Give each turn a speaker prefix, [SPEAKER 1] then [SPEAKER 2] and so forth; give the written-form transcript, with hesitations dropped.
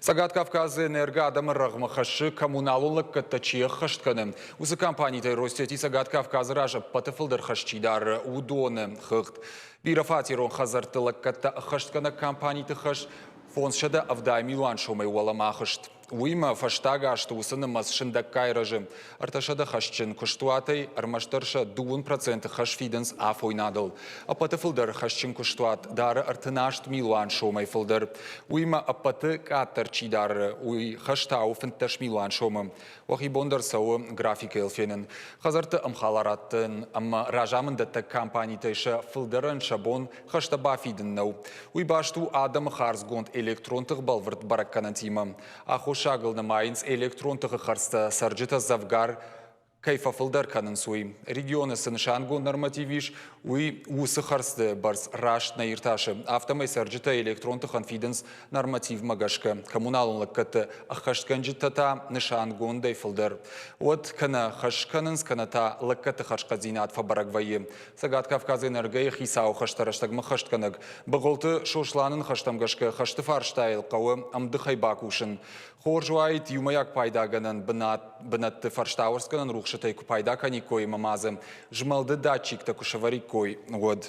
[SPEAKER 1] Цӕгат Кавказы энерго адӕмы рӕгъмӕ хӕссы, коммуналон лӕггӕдтӕ чи ӕххӕст кӕны, уыцы компанитӕй Россети Цӕгат Кавказы раз ӕппӕты фылдӕр хӕс чи дары, уыдоны хыгъд. Бирӕфатерон хӕдзӕртты лӕггӕдтӕ ӕххӕстгӕнӕг компаниты хӕс 570 милуан сомӕй уӕлӕмӕ ахызт. Уыимӕ фӕстаг азты уыцы нымӕц сындӕггай рӕзы. 300 хӕсджын куыстуатӕй ӕрмӕстдӕр сӕ 2% хӕс фидынц афойнадыл. Ӕппӕты фылдӕр хӕсджын куыстуат дары 38 милуан сомӕй фылдӕр. Уыимӕ ӕппӕты къаддӕр чи дары, уый хӕс та у 15 милуан сомы. Уӕхи бон дӕр цӕуы графикӕйыл фенын. Хӕдзӕртты ӕмхаларадтӕн ӕмӕ разамынддӕттӕг компанитӕй сӕ фылдӕрӕн сӕ бон хӕстӕ бафидын нӕу. Уый баст у адӕмы хардзгонд электрон тых бӕлвырд бӕрӕггӕнӕнтимӕ. Аххосагыл нымайынц электрон тыхы хӕрдзтӕ цӕрджытӕ дзӕвгар кӕй фӕфылдӕр кӕнынц, уый. Регионы цы нысангонд норматив ис, уый уыцы хӕрдзты бӕрц раст нӕ иртасы. Афтӕмӕй цӕрджытӕ электрон тыхӕн фидынц нормативмӕ гӕсгӕ. Коммуналон лӕггӕдты ӕххӕстгӕнджытӕ та нысангондӕй фылдӕр. Уӕд кӕнӕ хӕс кӕнынц, кӕнӕ та лӕггӕдты хӕрзхъӕддзинад фӕбӕрӕг вӕййы. Цӕгат Кавказы энергойы хицауы хӕстӕ рӕстӕгмӕ хӕстгӕнӕг Быгъуылты Сосланы ныхӕстӕм гӕсгӕ хӕсты фарстайыл хъӕуы ӕмдыхӕй бакусын. Хорз уаид иумӕйаг пайдагӕнӕн бынӕтты фӕрстауӕрцгӕнӕн рухсытӕй куы пайда кӕниккой ӕмӕ ма дзы змӕлды датчиктӕ куы сӕвӕриккой, уӕд.